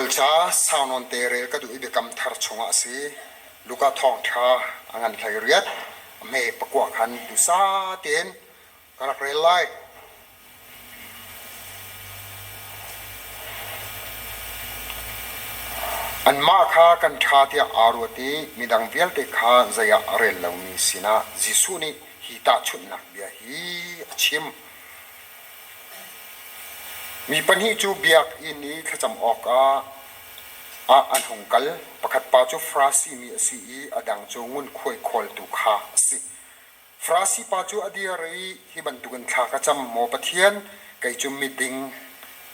Baibal ca sau nawn te rel ka duh i Biakam Thar chungah a si. Luka thawngṭha a ngan 18, a hme pakua khan duhsah tein ka rak rel lai. Anmah kha kan ṭha tiah aa ruat i midang vialte kha zei ah a rel lomi sinah Jesuh nih hi tahchunhnak bia hi a chim. Mi pahnih cu biakinn i thlacam awkah ah an hung kal. Pakhat pa cu Farasi mi a si i a dang cu ngunkhuai khawltu kha a si. Farasi pa cu a dir i hi bantukin thla ka cam, Maw Pathian, kei cu miding,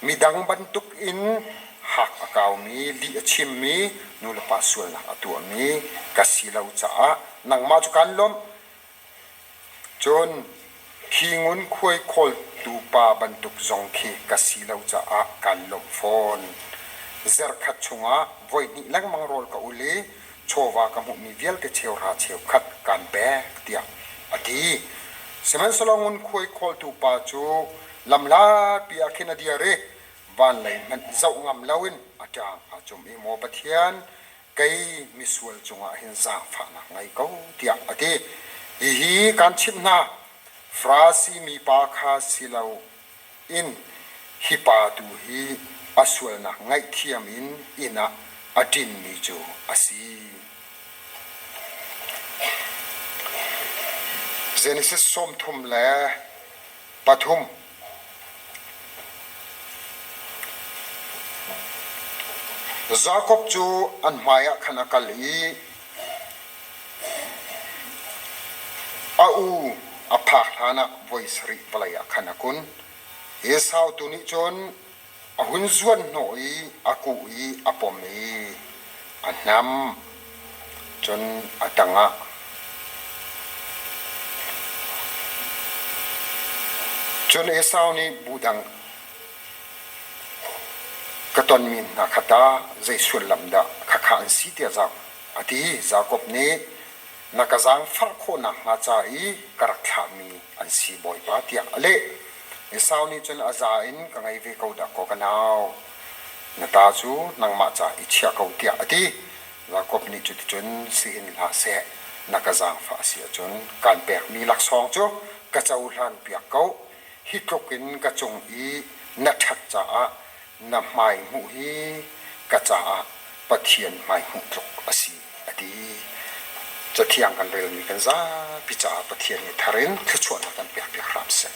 midang bantukin hak a kaumi, lih a chimmi, nulepa sualnak a tuahmi ka si lo caah nangmah cu kaan lawmh. Cun khi ngunkhuai khawltu pa bantuk zong khi ka si lo caah kaan lawmh fawn. Zarhkhat chungah voihnih lengmang rawl ka ul i chawva ka hmuhmi vialte cheuhra cheukhat kaan pek tiah a ti. Sihmanhsehlaw ngunkhuai khawltu pa cu lamhlatpi ah khin a dir i van lei hmanh zoh ngam loin a ṭang aa cum i, Maw Pathian, kei misual cungah hin zaangfahnak ngei ko tiah a ti. Hihi kan chimh hna, Farasi mipa kha si loin hi pa tu hi a sualnak ngaihthiam in inn ah a ṭinmi cu a si. Genesis 33. Jakob cu an hmaiah khan a kal i a u a phak hlanah voi sarih vawlei ah khan a kun. Esau tu nih cun a hun zuanhnawh i a kuh i a pom i a hnamh. Cun a tangah Cun Esau nih bu dang ka tonmi hna kha tah zei sullam dah khakha an si tiah a ti. Jakob nih na ka zaangfah khawh nakhnga ca i ka rak thlahmi an si bawipa tiah a leh. Esau nih cun a za in ka ngei ve ko dah kaw ka nau. Na ta cu nangmah ca i chia ko tiah a ti. Jakob nih cuticun si hin hlah seh, na ka zaangfah a si ahcun kaan pekmi laksawng cu ka cohlan piak ko. Hi tluk in ka cung i na ṭhat caah na hmai hmuh hi ka caah Pathian hmai hmuh tluk a si, a ti. Cathiang kan relmi kan zapi caah Pathian nih thar in thluachuahnak kan pekpiak hram seh.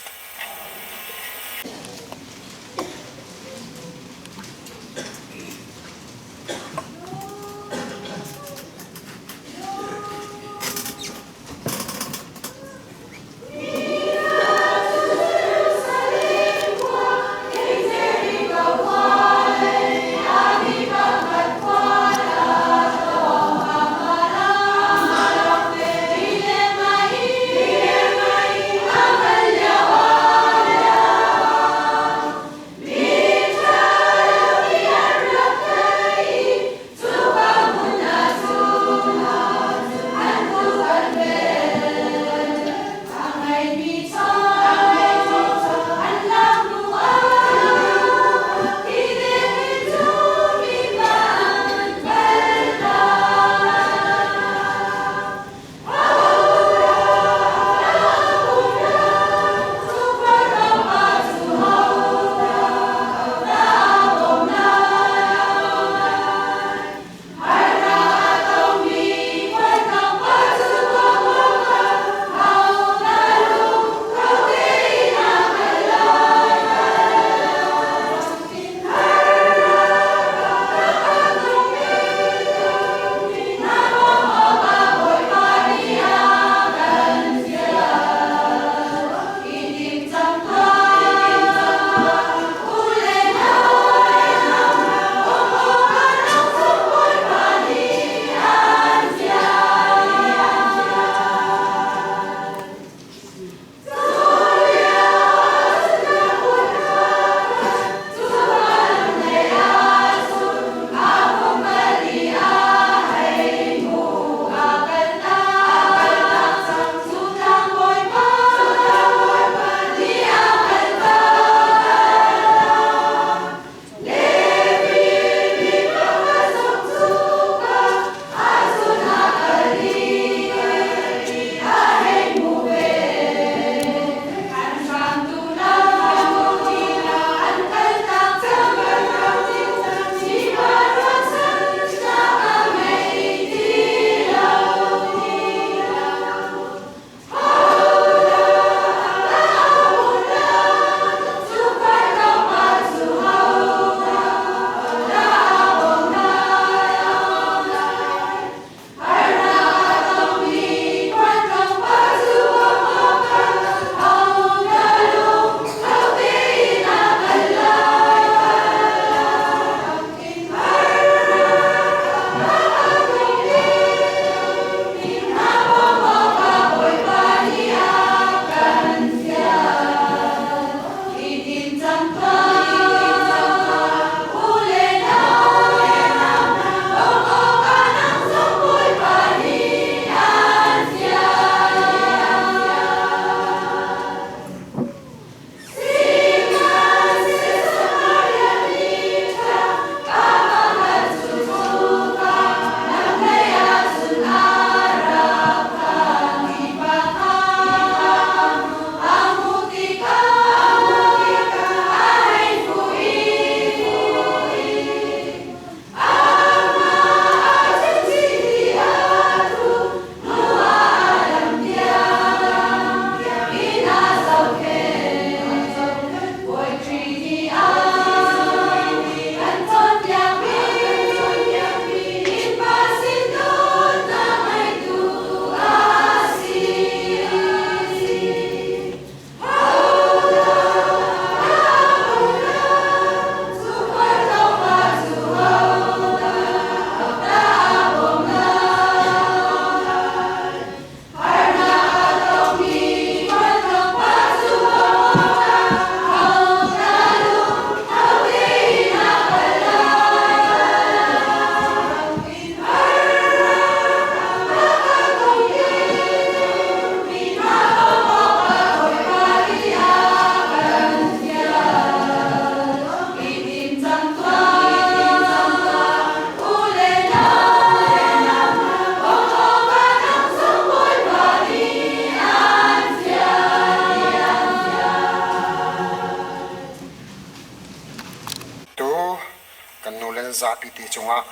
cungah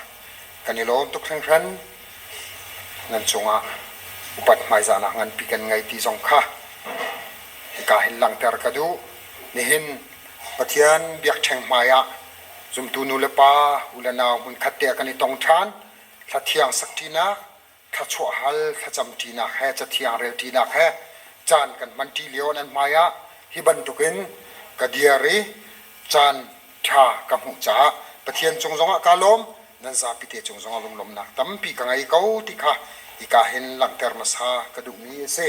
kan i lawm tuk hringhran. Nan cungah upat hmaizahnak nganpi kan ngei ti zong kha hika hin langhter ka duh. Nihin Pathian biakṭheng hmai ah zumtu nu le pa, u le nau hmunkhat te ah kan i tong ṭhan. Thla thiang sakṭinak, thluachuah hal thlacam ṭinak he cathiang rel ṭinak he caan kan hman ṭi lio nan hmai ah hi bantukin ka diar i caan ṭha ka hmuh caah Pathian cung zongah kaa lawm nan zapi te cung zongah lunglawmhnak tampi ka ngei ko ti kha hika hin langhter hmasa ka duhmi a si.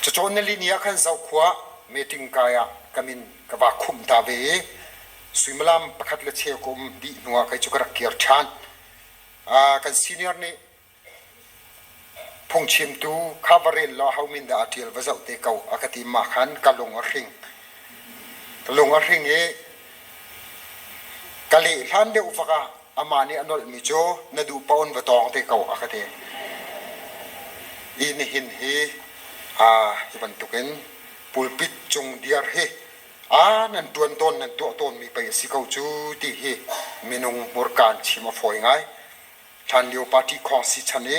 Cacawn nili ni ah khan Zokhua meeting kai ah ka min ka va khumh ta ve i suimilam pakhat le cheu ka um dih hnuah kei cu ka rak kir ṭhan. Kan senior nih phungchimtu kha va rel law ho min dah a ṭial va zoh te ko a ka ti mah khan ka lung a hring. Ka lung a hring i ka leh hlan deuh vak ah amah nih a nolhmi cu na duh paoh in va tawng te ko a ka ti. I nihin hi hi bantukin pulpit cung diar hi A nan ṭuan tawn nan tuah tawnmi pei a si ko cu ti hi minung hmurka an chim a fawi ngai. Hlanlio party khawngsi chan i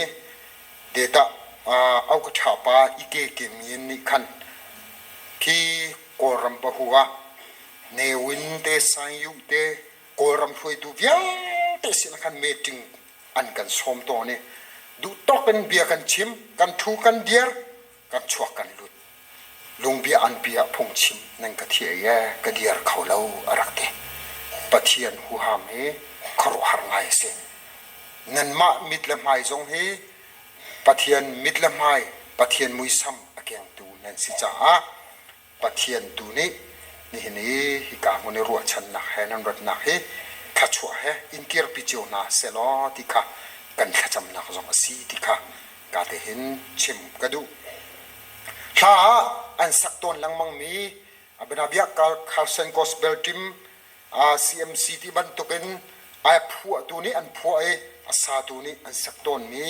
data au ka ṭha pa Ike Kim Yin nih khan khi Kawlram bahu ah Ne Win te Sang Yu te Kawlram hruaitu vialte sin khan meeting an kan sawm tawn i duhtawk in bia kan chim, kan thu kan diar, kan chuak kan lut. Lungbia anpi ah phungchim nan ka thiah i ka diar kho lo a rak ti. Pathian huham hi khuaruahhar ngai a si. Nanmah mit le hmai zong hi Pathian mit le hmai, Pathian muisam a kengtu nan si caah Pathian tu nih nihin i hika hmun i ruahchannak he nan ratnak hi thluachuah he in kirpi cio hna sehlaw ti kha kan thlacamnak zong a si ti kha ka te hin chim ka duh. Hla ah an sak tawn lengmangmi Abinabia Carson Gospel Team CMC ti bantukin ai phuahtu nih an phuah i a satu nih an sak tawnmi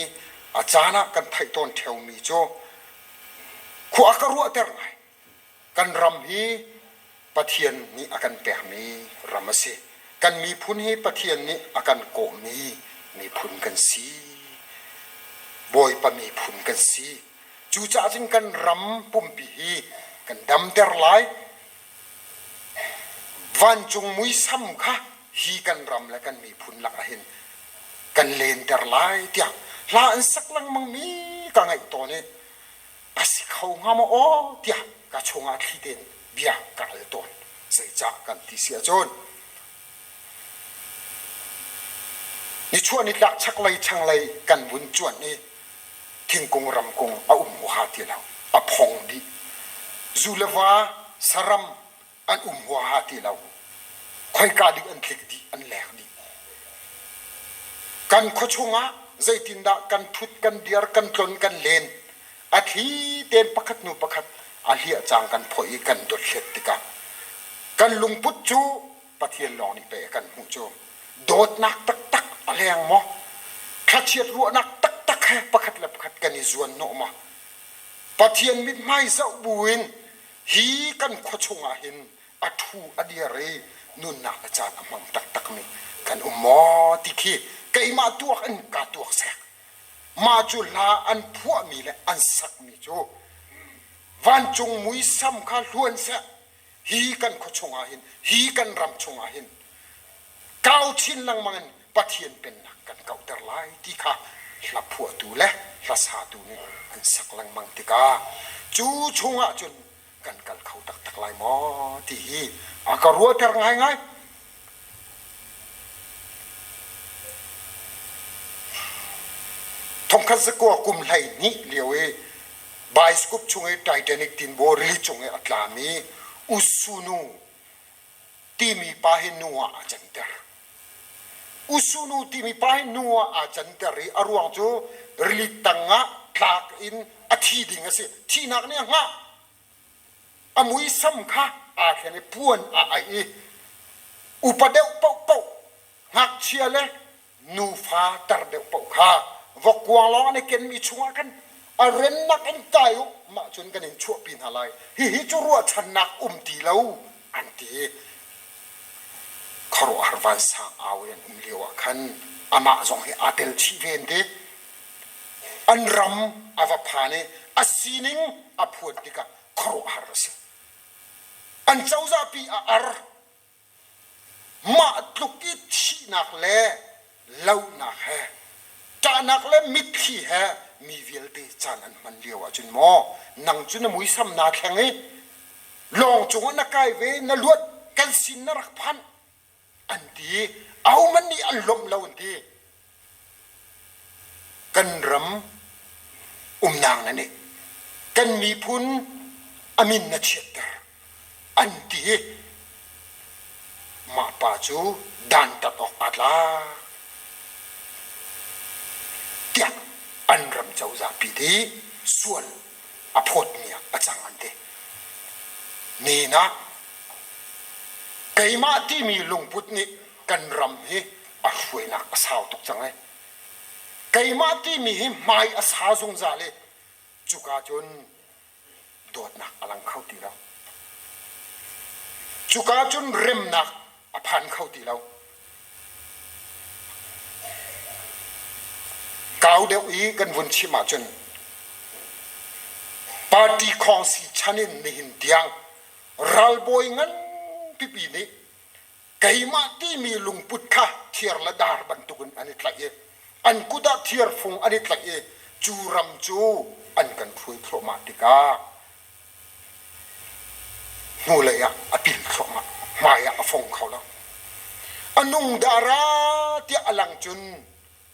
a caan ah kan theih tawn ṭheumi cu khua ka ruahter ngai. Kan ram hi Pathian nih a kan pekmi ram a si. Kan miphun hi Pathian nih a kan kawhmi miphun kan si. Bawipa miphun kan si. Cucaah cun kan ram pumpi hi kan damter lai. Vancung muisam kha hi kan ram le kan miphun lakah hin kan lenter lai tiah hla an sak lengmangmi ka ngaih tawn i a si kho hnga maw aw tiah ka chungah thli tein bia ka al tawn. Zeicah kan ti si ahcun nichuah nitlak chaklei thlanglei kan vun cuanh i thingkung ramkung a um huaha ti lo a phong dih zu le va saram an um huaha ti lo. Khoika dik an tlik dih, an lek dih. Kan khuachung ah zeitindah kan ṭhut, kan diar, kan tlon, kan len. A thli tein pakhat hnu pakhat a hliah cang kan phoih i kan dothlet tikah kan lungput cu Pathian lawng nih pei a kan hmuh cu. Dawtnak taktak a leng maw? Thlachiat ruahnak taktak he pakhat le pakhat kan i zuan hnawh maw? Pathian mithmai zoh buin Hi kan khua chungah hin a ṭhu a dir i nunnak le caan a hmang taktakmi kan um maw ti khi keimah tuak in kaa tuak sek. Mah cu hla an phuahmi le an sakmi cu vancung muisam kha hluan seh hi kan khua chungah hin hi kan ram chungah hin kau chin lengmang in Pathian pennak kan kauhter lai ti kha hla phuahtu le hlasatu nih an sak lengmang tikah cu chungah cun kan kal kho taktak lai maw ti hi a ka ruahter ngaingai. Thongkhat zakua kum 12 lio i bioscope chung i Titanic tinbaw rili cung i a tlami Usunu timi pa hi nu ah aa canter. Usunu timi pa hi nu ah aa canter i a ruang cu rili tang ah tlak in a thi ding a si. Thihnak nih a hngah. A muisam kha aa thlen i puan aa aih i upa deuh paohpaoh ngakchia le nufa tar deuh paoh kha vokkuang lawng an i kenmi chungah khan a rennak in kai u mah cun kan in chuahpi hna lai hihi cu ruahchannak um ti lo an ti. Khuaruahhar vansang au in an um lio ah khan amah zong hi aa tel chih ve an ti. An ram a va phan i a sining a phuan tikah khuaruahhar a si. An cozahpi a ar. Mah tluk i thihnak le lohnak he, ṭahnak le mitthli he mi vialte caan an hman lio ahcun maw nang cu na muisam naa thleng i lawng cungah na kai ve, na luat, kan sin na rak phanh an ti. Ahohmanh nih an lawmh lo an ti. Kan ram umnak na nih kan miphun a min na chiatter an ti i mah pa cu dantat awk aa tlak tiah an ram cozah pi nih sual a phawtmi ah a cang an ti. Nihin ah keimah timi lungput nih kan ram hi a hruainak a sau tuk cang ai. Keimah timi hi hmai a sa zungzal i cuka cun dawtnak a lang kho ti lo. Cuka cun remnak a phan kho ti lo. Kau deuh i kan vun chim ahcun party khawngsi chan in nihin tiang ralbawi ngan pipi nih keimah timi lungput kha thiar le dar bantukin an i tlaih i an kut ah thirfung an i tlaih i cu ram cu an kan hruai thluahmah tikah hnulei ah a pil thluahmah, hmai ah a fong kho lo. A nung dara tiah a lang cun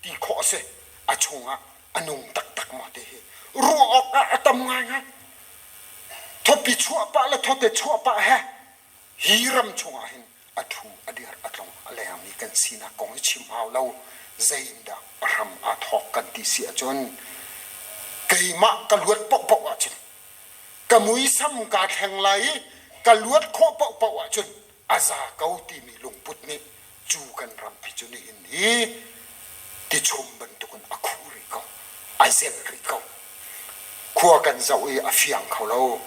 ti khawh a si. A chungah a nung taktak maw ti hi ruah awk ah a tam ngaingai. Thawpi chuah pah le thawte chuah pah he hi ram chungah hin a ṭhu a dir a tlong a lengmi kan sinak kong hi chim hau lo zeiindah a hram aa thawk kan ti si ahcun keimah ka luat paohpaoh ahcun ka muisam kaa thleng lai i ka luat khawh paohpaoh ahcun a za ko timi lungput nih cu kan rampi cu nihin hi tichum bantukin a khuh rih ko, a zel rih ko. Khua kan zoh i a fiang kho lo.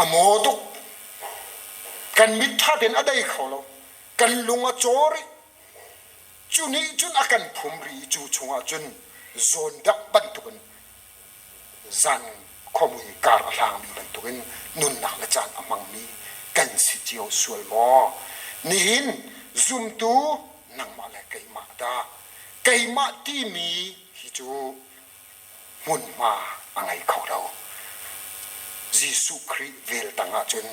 A maw tuk. Kan mit ṭha tein a dei kho lo. Kan lung a caw rih. Cu nih cun a kan phum rih i cu chungah cun zawndak bantukin zan khuamui kar a hlangmi bantukin nunnak le caan a hmangmi kan si cio sual maw? Nihin zumtu nangmah le keimah dah keimah timi hi cu hmunhma a ngei kho lo. Jesuh Khrih vel tangah cun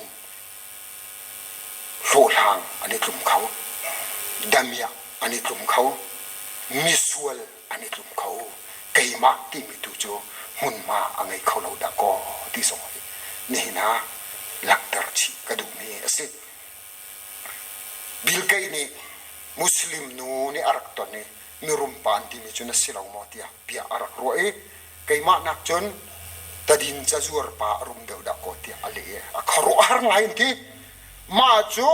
hlawhhlang an i tlum kho, damiah an i tlum kho, misual an i tlum kho. Keimah timi tu cu hmunhma a ngei kho lo dah kaw ti zong hi nihin ah langhter chih ka duhmi a si. Bill Gates nih Muslim nu nih a rak ton i mirum pa an timi cu na si lo maw tiah bia a rak ruah i keimah nak cun tadin cazuar pa a rum deuh dah kaw tiah a leh i a khuaruahhar ngai an ti. Mah cu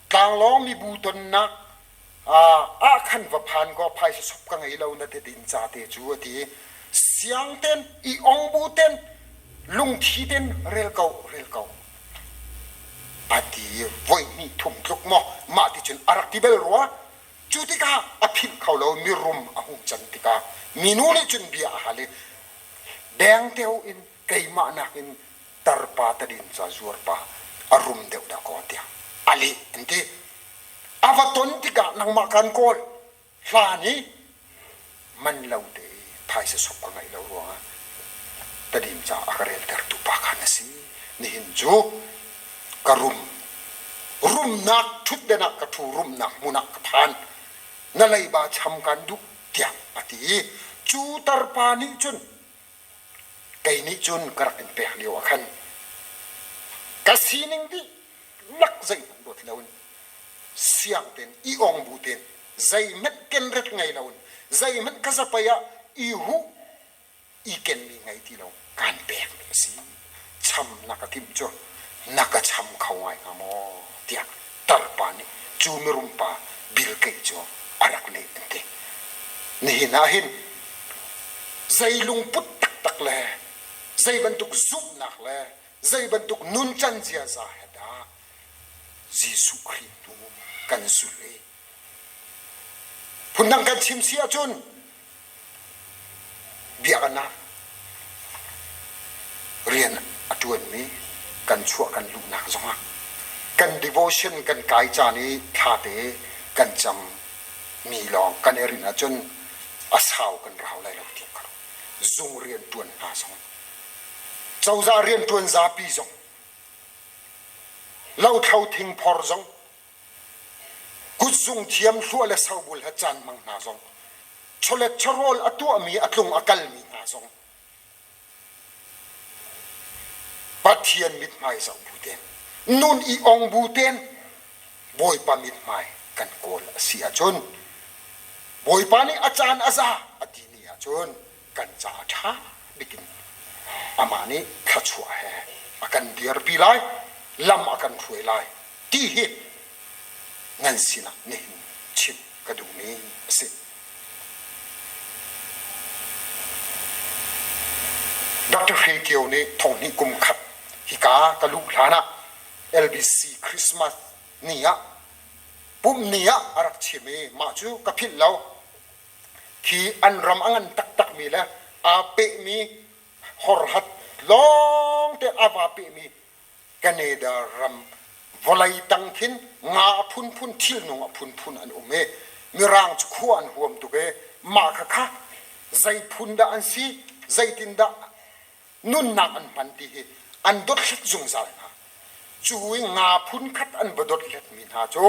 tlanglawng mibu tonnak ah khan va phan kaw phaisa sop ka ngei lo na tadin ca te cu a ti. Siang ten i ong bu ten lungthi ten rel ko rel ko a ti voi hnih thum tluk maw mah ti cun a rak ti bel rua. Cu tikah a philh kho lo mirum a hung can tikah minu nih cun bia a hal i dengteo in keimah nakin tarpa tadinca zuarpa a rum deuh dah kaw tiah a leh an ti. A va ton tikah nangmah kan kawl hlan i man lo te i phaisa sop ka ngeih lo ruangah tadinca a ka reltertu pa kha na si. Nihin cu ka rum. Rumnak ṭhutden ah ka ṭhu, rumnak hmun ah ka phan. Na leiba cham kan duh tiah a ti i cu tarpa nih cun kei nih cun ka rak in pek lio ah khan ka sining dihlak zeihmanh ruat loin siang tein i ong bu tein zeihmanh kenret ngei loin zeihmanh ka zapei ah i huh i kenmi ngei ti lo kaan pekmi a si. Cham na ka timh cu na ka cham kho ngai hnga maw tiah tarpa nih cu mirum pa Bill Gates cu a rak leh an ti. Nihin ah hin zei lungput taktak le zei bantuk zumhnak le zei bantuk nuncan ziaza he dah. Jesuh Khrih hnu kan zulh i phundang kan chim si ahcun biaknak rian a ṭuanmi kan chuah kan luhnak zongah kan devotion kan kai caan i thlate kan cam mi lawng kan i rinh ahcun a sau kan rau lai lo ti ka ruah. Zung rianṭuan hna zong cozah rianṭuan zapi zong lothlo thingphor zong kutzung thiam hluah le sobul he caan hmang hna zong chawlet chawhrawl a tuahmi a tlung a kalmi hna zong Pathian mithmai zoh bu tein nun i ong bu tein Bawipa mithmai kan kawl a si ahcun Bawipa nih a caan a za a ti ni ahcun kan ca a ṭha bik in amah nih thluachuah he a kan dirpi lai, lam a kan hruai lai ti hi nan sinah nihin chim ka duhmi a si. Dr. Hre Kio nih thonghnih kum khat hika ka luh hlan ah LBC Christmas ni ah pumh ni ah a rak chim i mah cu ka philh lo. Khi an ram a ngan taktakmi le aa pehmi horhat lawngte a vaa pehmi Canada ram vawlei tang khin nga a phunphun thilnung a phunphun an um i Mirang cu khua an huam tuk i mah khakha zei phun dah an si zeitindah nunnak an hman ti hi an dothlat zungzal hna. Cu i nga phunkhat an va dothlatmi hna cu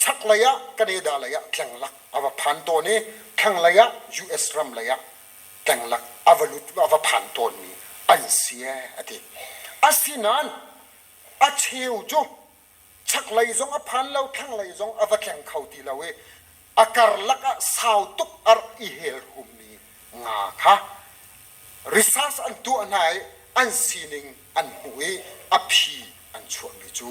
chaklei ah Canada lei ah tlenglak a va phan tawn i thlanglei ah US ram lei ah tlenglak a va lut a va phan tawnmi an si a ti. Asinain a cheu cu chaklei zong a phan lo thlanglei zong a va tleng kho ti lo i a karlak ah sau tuk a rak i helhummi nga kha research an tuah hna i an sining an hmuh i a phi an chuahmi cu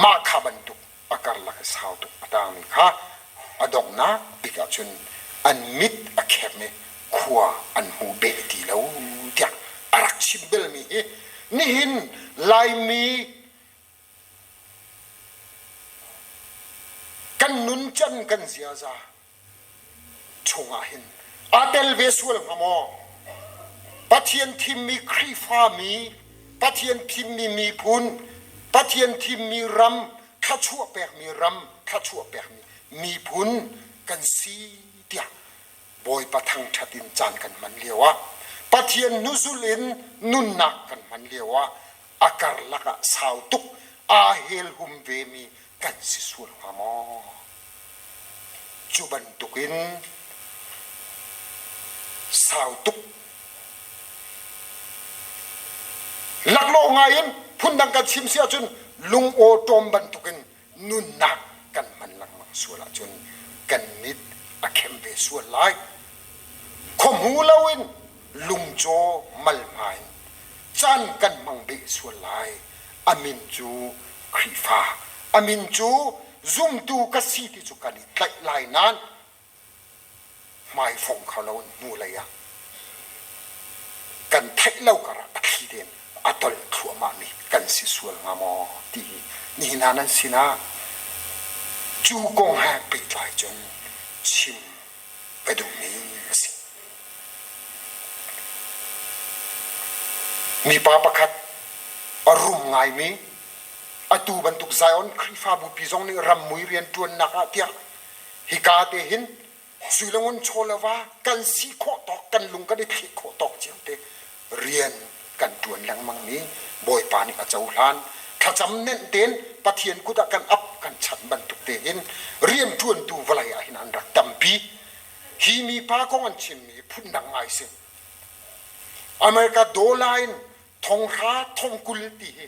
mah kha bantuk a karlak i sau tuk a tangmi kha a donghnak bik ahcun an mit a khem i khua an hmu beh ti lo tiah a rak chim belmi hi nihin Laimi kan nuncan kan ziaza chungah hin aa tel ve sual hnga maw? Pathian thimmi Khrihfami, Pathian thimmi miphun, Pathian thimmi ram, thluachuah pekmi ram, thluachuah pekmi miphun kan si tiah Bawipa thangṭhat in caan kan hman lioah Pathian hnuzul in nunnak kan hman lioah a karlak ah sau tuk aa helhum vemi kan si sual hnga maw? Cu bantukin sau tuk laklawh ngaiin phundang kan chim si ahcun lungawṭawm bantukin nunnak kan hman lengmang sual ahcun kan mit a khem ve sual lai. Khuahmu loin lungcaw malhma in caan kan hmang beh sual lai. A min cu Khrihfa, a min cu zumtu ka si ti cu kan i tlaih lai nain hmaifong kho lo in hnulei ah kan theih lo karah a thli tein a tolh thluahmahmi kan si sual hnga maw ti hi nihin ah nan sinah cu kong he pehtlai cun chim ka duhmi a si. Mipa pakhat a rum ngaimi atu bantuk Zion Khrihfabu pi zong nih rammui rianṭuannak ah tiah hika te hin suilangun chaw le va kan si khawh tawk kan lung kan i thleh khawh tawk cio te rian kan ṭuan lengmang mi Bawipa nih a cohlan thlacam nenh tein Pathian kut ah kan ap kan chanh bantuk te hin rian ṭuantu vawlei ah hin an rak tampi hi mipa kong an chimmi phundang ngai si America dollar in thonghra thongkul ti hi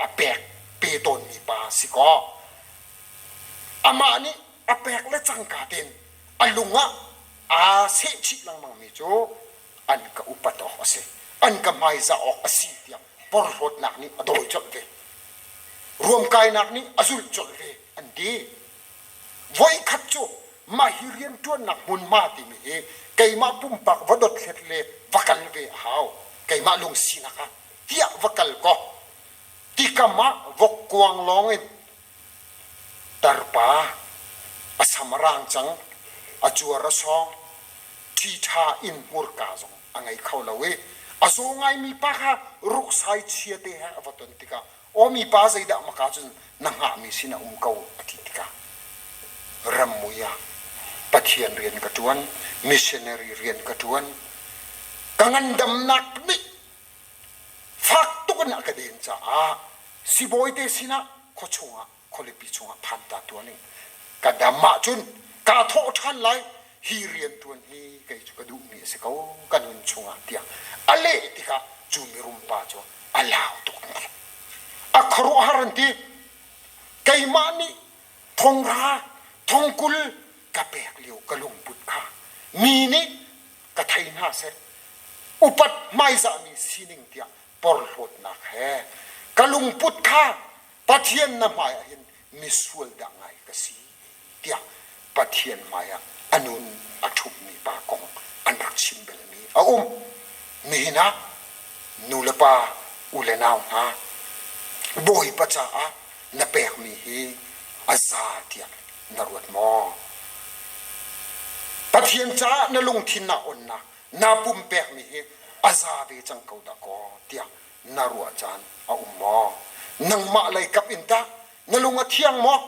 a pek pe tawnmi pa si kaw amah nih a pek le cangka tein a lung ah aa sehchih lengmangmi cu an ka upat awk a si an ka hmaizah awk a si tiah porhlawtnak nih a dawi colh ve ruamkainak nih a zulh colh ve an ti voikhat cu mah hi rianṭuannak hmunhma timi hi keimah pumpak va dothlet le va kal ve a hau keimah lungsinak ah tiah va kal kaw tikam ah vokkuang lawng in. Tarpa a sam a raang cang, a cuar a sawng, ṭhiṭha in hmurka zong a ngei kho lo i a zaw ngaimi pa kha ruksai chia te he a va ton tikah aw mipa zeidah maka cun na hngahmi sin a um ko a ti tikah rammui ah Pathian rian ka ṭuan, missionary rian ka ṭuan, ka ngandamnak nih fak tuk in a ka den caah sibawi te sinah khuachung ah khualipi chungah phan ta tuah ning ka dam ahcun kaa thawh ṭhan lai hi rian ṭuan hi kei cu ka duhmi a si ko ka nun chungah tiah a leh tikah cu mirum pa cu a lau tuk an ti a khuaruahhar an ti keimah nih thongra thongkul ka pek lio ka lungput kha mi nih ka thei hna seh upat hmaizahmi sining tiah porhlawtnak he ka lungput kha Pathian na hmai ah hin misual dah ngai ka si tiah Pathian hmai ah a nun a ṭhummi pa kong an rak chim belmi a um. Nihin ah nu le pa, u le nau hna, Bawipa caah na pekmi hi a za tiah na ruat maw? Pathian caah na lungthin naa onnak, naa pumpekmi hi a za ve cang ko dah kaw tiah na ruah caan a um maw? Nangmah lei kap in tah na lung a thiang maw?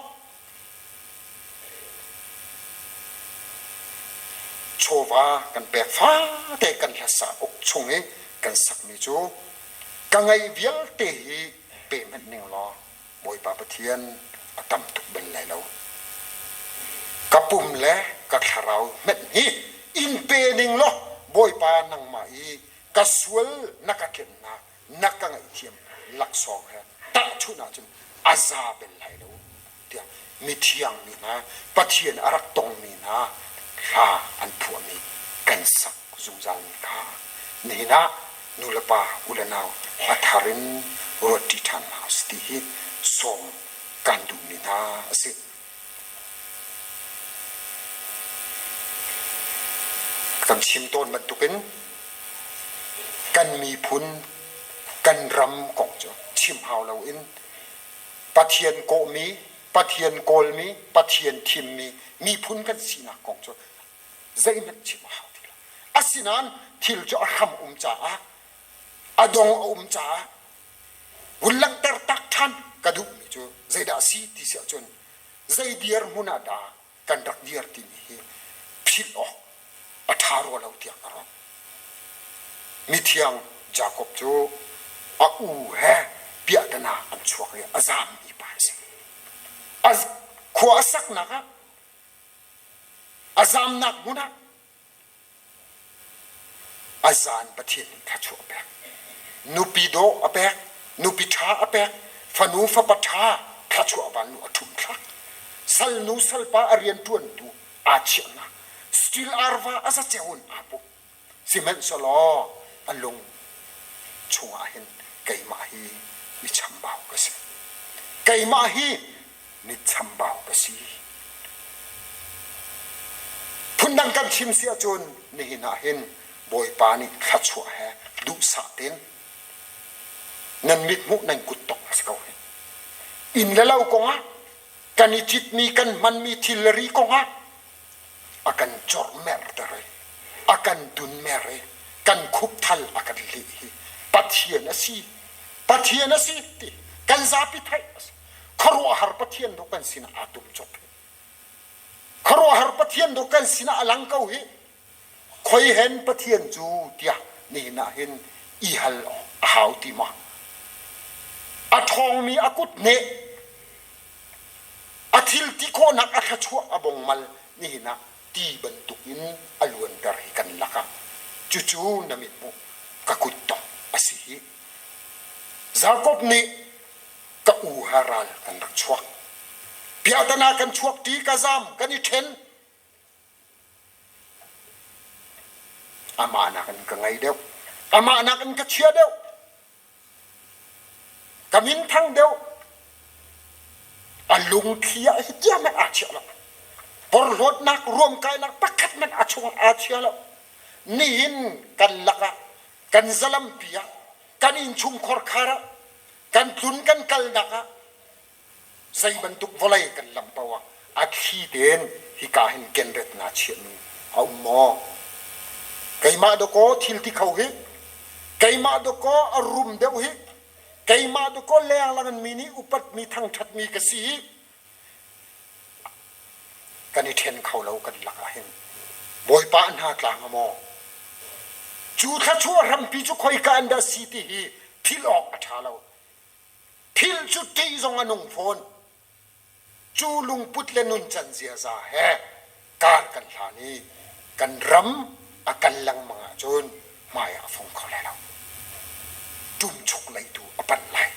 Chawva kan pek fate kan hlasa uk chung i kan sakmi cu ka ngei vialte hi pe hmanh ning law Bawipa Pathian a tam tuk bal lai lo. Ka pum le ka thlarau hmenh hi in pe ning law Bawipa nangmah i ka sual na ka tlennak na ka ngaihthiam laksawng he tahchunh ahcun a za bel lai lo tiah mithiang mi hna Pathian a rak tongmi hna hla an phuahmi kan sak zungzalmi kha nihin ah nulepa ulenau a thar in ruatṭi ṭhan hna usih ti hi sawm kan duhmi hna a si. Kan chim tawn bantukin kan miphun, kan ram kong cu chim hau loin Pathian kawhmi, Pathian kawlmi, Pathian thimmi miphun kan sinak kong cu zeihmanh chim a hau ti lo. Asinain thil cu a hram um caah, a dong a um caah vun langhter tak ṭhan ka duhmi cu zeidah a si ti si ahcun zei dirhmun ah dah kan rak dir timi hi philh awk a ṭha rua lo tiah ka ruah. Mithiang Jakob cu a u he piahtana an chuak i a zaammi pa a si. A khua a saknak ah a zaamnak hmun ah A zan Pathian nih thluachuah a pek. Nupi dawh a pek, nupi ṭha a pek, fanu fapa ṭha thluachuah vannu a ṭhum thlak. Salnu salpa a rianṭuantu aa chiahnak stil arva a zaceo in aa pum. Sihmanhsehlaw a lung chungah hin keimah hi mi chambau ka si. Keimah hi mi chambau ka si. Phundang kan chim si ahcun nihin ah hin Bawipa nih thluachuah he duhsah tein nan mithmuh nan kuttok a si ko hi. Inn le lo kongah kan i citmi kan hmanmi thil le ri kongah a kan corhmerter i a kan tunmer i kan khupthal a kan leh hi Pathian a si Pathian a si ti kan zapi theih a si khuaruahhar Pathian dawh kan sinah aa tum cop hi khuaruahhar Pathian dawh kan sinah a lang ko hi khoi hen Pathian cu tiah nihin ah hin i hal awk a hau ti ma a ṭhawngmi a kut neh A thil ti khawhnak a thluachuah a bongmal nihin ah ti bantuk in a luanter hi kan lakah cucu na mithmuh ka kuttong a si hi. Jakob nih ka u ha ral kan rak chuak. Piahtana kan chuak ṭi ka zam kan i ṭhen. Amah nakin ka ngei deuh. Amah nakin ka chia deuh. Ka minthang deuh. A lungthli ah hi tiang hmanh aa chiah lo. Porhlawtnak, ruamkainak pakhat hmanh a chungah aa chia lo. Nihin kan lakah, kan zalampi ah, kan innchungkhar khar ah, kan tlun kan kalnak ah. Zei bantuk vawlei kan lamh paoh ah a thli tein hika hin kenret naa chiahmi a um maw? Keimah dawkaw thil ti kho hi, keimah dawkaw a rum deuh hi, keimah dawkaw lenglang in mi nih upatmi thangṭhatmi ka si hi, kan i ṭhen kho lo kan lak ah hin. Bawipa hna tlang a maw? Cu thluachuah hrampi cu khoika in dah si ti hi philh awk a ṭha lo. Philh cu ṭih zong a nung fawn. Cu lungput le nuncan ziaza he kar kan hlan i kan ram a kal lengmang ahcun hmai ah a fong kho lai lo. Ṭumchuk lei tu a panh lai.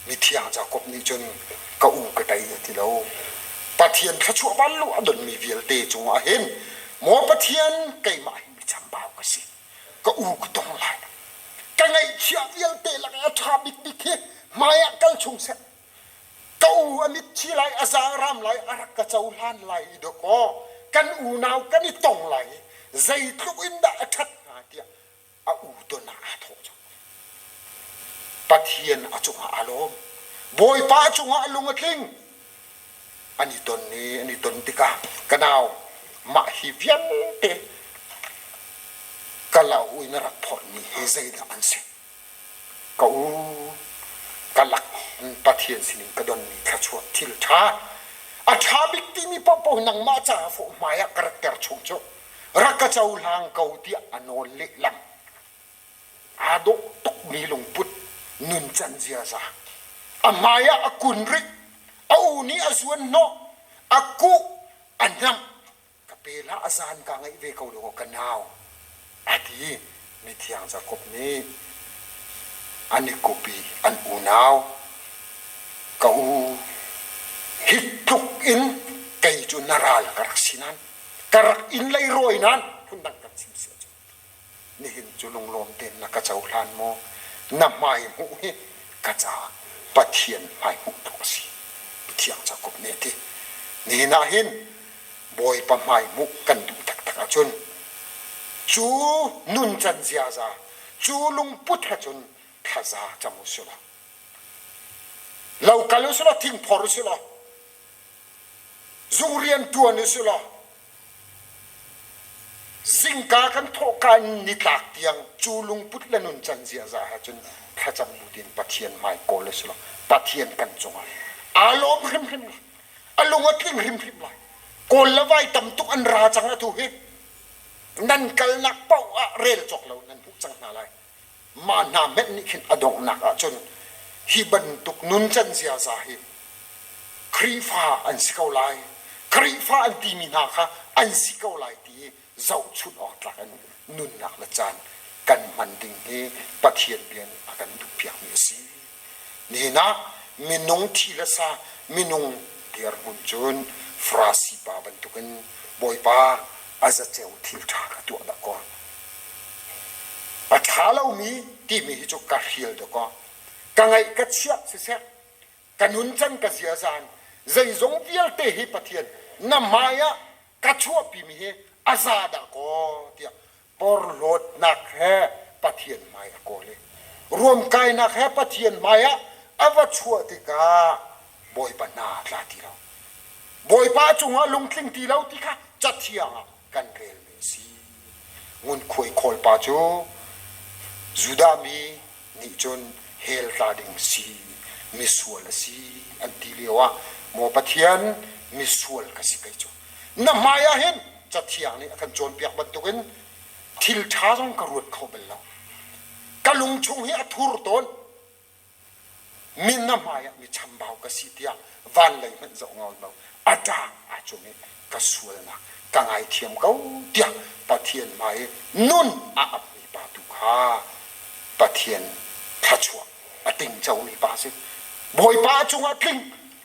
Mithiang Jakob nih cun ka u ka tei a ti lo. Pathian thluachuah vanlu a donmi vialte cungah hin maw Pathian keimah hi mi chambau ka si. Ka u ka tong lai. Ka ngaihchiah vialte lakah a ṭha bikbik hi hmai ah kal chung seh. Ka u a mitthi lai, a zaangram lai, a rak ka cohlan lai i dawkaw kan unau kan i tong lai i zeitluk in dah a ṭhat hnga tiah a u ton ah aa thawh cang. Pathian a cungah aa lawm. Bawipa a cungah a lung a tling. An i ton i an i ton tikah ka nau mah hi vialte ka lau in a rak phorhmi hi zeidah an si? Ka u, ka lak in Pathian sinin ka donmi thluachuah thil ṭha, a ṭha bik timi paohpaoh nangmah caah fawh hmai ah ka ratter chung cu rak ka cohlang ko tiah a nawl lehlam. Aa dawh tukmi lungput, nuncan ziaza. A hmai ah a kun rih, a u nih a zuan hnawh, a kuh, a hnamh, ka pe hlah a zan ka ngaih ve ko lo ka nau a ti mithiang Jakob nih an i kup i an unau ka u hi tluk in kei cu na ral ka rak si nan ka rak in leirawi nan phundang kan chim si ahcun Nihin cu lunglawm tein na ka cohlan maw? Na hmai hmuh hi ka caah Pathian hmai hmuh tluk a si. Mithiang Jakob nih a ti. Nihin ah hin Bawipa hmai hmuh kan duh taktak ahcun cu nuncan ziaza, cu lungput he cun thlaza cam u sih law, lo kal u sih law, thingphor u sih law, zung rian ṭuan u sih law, Zingka kan thawhka in nitlak tiang cu lungput le nuncan ziaza he cun thlacam bu tiin Pathian hmai kawl a si lo. Pathian kan cungah aa lawm hrimhrim lai. A lung a tling hrimhrim lai. Kawl le vai tam tuk an ra cang atu hi. Nan kalnak paoh ah rel cawk lo nan hmuh cang hna lai. Mah hna hmenh nih khin a donghnak ahcun hi bantuk nuncan ziaza hi Khrihfa an si ko lai, Khrihfa an timi hna kha an si ko lai ti i zohchunh awk tlak in nunnak le caan kan hman ding hi Pathian bia nih a kan duhpiakmi a si. Nihin ah minung thi le sa minung dirhmun cun Farasi pa bantukin Bawipa a zaceo thil ṭha ka tuah dah kaw a ṭha lomi timi hi cu ka hrial dawkaw ka ngaih ka chiah siseh ka nuncan ka ziazan zeizong vialte hi Pathian na hmai ah ka chuahpimi hi a za dah kaw tiah porhlawtnak he Pathian hmai a kawl i ruamkainak he Pathian hmai ah a va chuah tikah Bawipa hna a tla ti lo. Bawipa cungah lungtling ti lo ti kha Cathiang ah kan relmi a si. Ngunkhuai khawlpa cu Judah mi nih cun hell tla ding si, misual a si an ti lioah maw Pathian misual ka si kei cu. Na hmai ah hin Cathiang nih a kan cawnpiak bantukin thil ṭha zong ka ruat kho bal lo. Ka lung chung hi a thur tawn. Min na hmai ah mi chambau ka si tiah van lei hmanh zoh ngau lo. A ṭang aa cum i ka sualnak ka ngaithiam ko tiah Pathian hmai i nun a apmi pa tu kha Pathian thluachuah a tingcomi pa a si. Bawipa a cungah tling,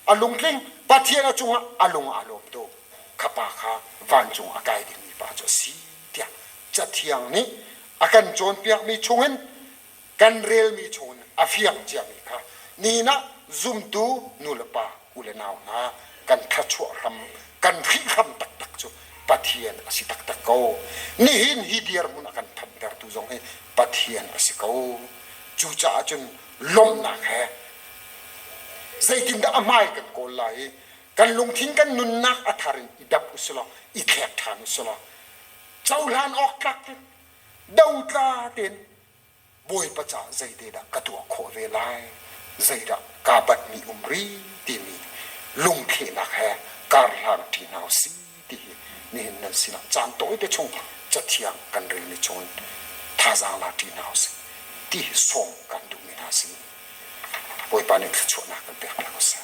a lungtling, Pathian a cungah a lung aa lawm tuk. Kha pa kha vancung a kai dingmi pa cu a si tiah Cathiang nih a kan cawnpiakmi chungin kan relmi chungin a fiang ciami kha nihin ah zumtu nulepa u le nau hna kan thluachuah hram kan hrihhram taktak cu Pathian a si taktak ko. Nihin hi dirhmun a kan phantertu zong hi Pathian a si ko. Cucaah cun lawmhnak he. Zeitindah a hmai kan kawl lai i kan lungthin kan nunnak a thar in i dap usilaw i thlek ṭhan usilaw cohlan awk tlak in dotla tein Bawipa caah zeite dah ka tuah khawh ve lai, zeidah kaa batmi um rih timi lungthlehnak he kar hlang ṭi hna usih ti hi nihin nan sinah caan tawite chung cathiang kan relmi chungin thazaang la ṭi hna usih ti hi sawm kan duhmi hna si. Bawipa nih thluachuahnak kan pek piak usih.